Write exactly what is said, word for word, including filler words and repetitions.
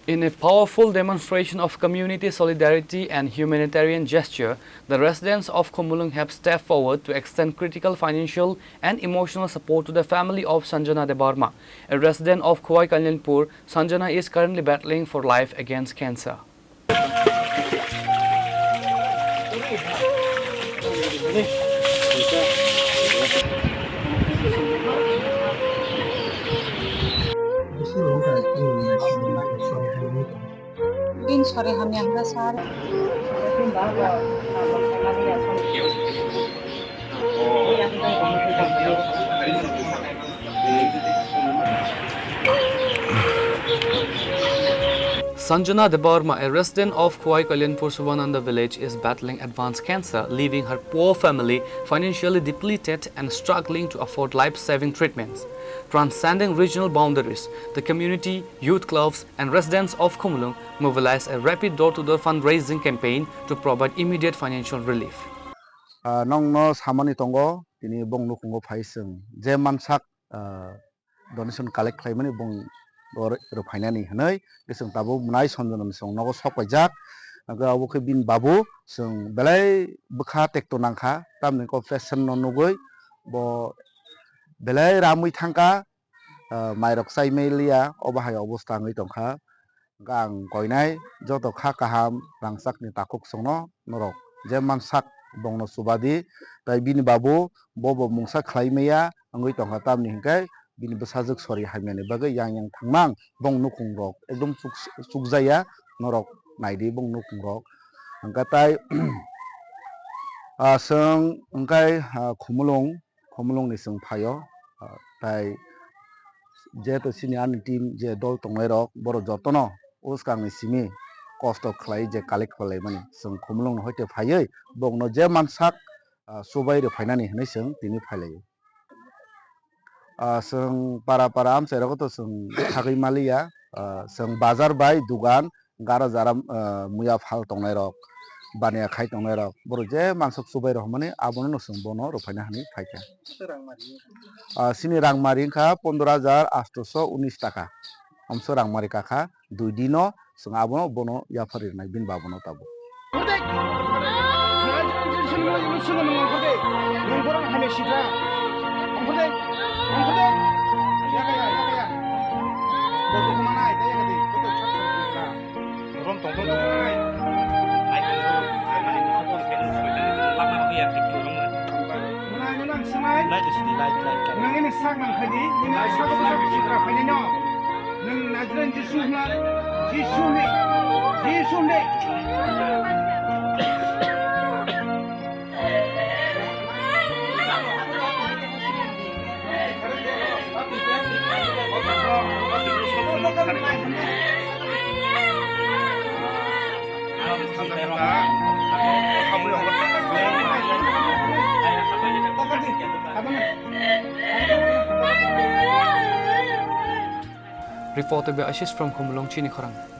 In a powerful demonstration of community solidarity and humanitarian gesture, the residents of Khumulwng have stepped forward to extend critical financial and emotional support to the family of Sanjana Debbarma, a resident of Khowai Kalyanpur. Sanjana is currently battling for life against cancer. Din sore hamya hwnba sir. Sanjana Debbarma, a resident of Khowai Kalyanpur Subhananda village, is battling advanced cancer, leaving her poor family financially depleted and struggling to afford life-saving treatments. Transcending regional boundaries, the community, youth clubs, and residents of Khumulwng mobilized a rapid door-to-door fundraising campaign to provide immediate financial relief. Ah, nongno samani tongo, tini bong nukhungo phai chwng je mansak, ah, donation collect khlaimani bong rw-, rwphainani hwnwi, tei chwng tabuk mwnai Sanjana ni chwng nogo sok paijak. Hwnkhe abo khe bini babu chwng belai bwkha tekto nangkha, tamni kok patient no nugwi bo belai ramwi thangkha, ah, mairok chai maliya, obo hai obosta wngwi tongkha. Hwnkhe ang koinai joto kha kaham rangchakni takhuk chwngno norok je mansak bongno chubadi, tei bini babu bobo mungsa khlai maya wngwi tongkha, tamni hwnkhe bini bwsajwk sori hamyani bagwi yang yang thangmang bong nukhungrok ekdom chuk-, chukjaya norok naidi bong nukhungrok. Hwnkhe tai, ah, chwng hwnkhe, ah, Khumulwng, Khumulwngni chwng phaio, ah, tai jeto chini ani team je dol tongnairok borok jotono bwskangni simi kosto khlai je collect khlaimani chwng Khumulwngno hoite phaiwi bongno je mansak, ah, chubai rwphainani hwnwi chwng tini phailaio. Ah, chwng para para amchai rogo to chwng thagwi maliya, ah, chwng bazar bai dugan gara jara, ah, muya phal tongnairok, baniya khai tongnairok, borok je mansuk chubai rw hwnmani abono no chwng bono rwphaina hwnwi phaikha. Ah, chini rangmari wngkha pondro hajar atosho unis taka. Amso rangmari kakha dui dino chwng abono bono yaphar rinai bini babono tabuk. Nang ini sak nang khaidi, ini sak nang sak sitra khaidi no. Nang Nazarene Jisu hna, Jisu ni, Jisu ni. Reported by Ashish from Khumulwng, Chini Khorang.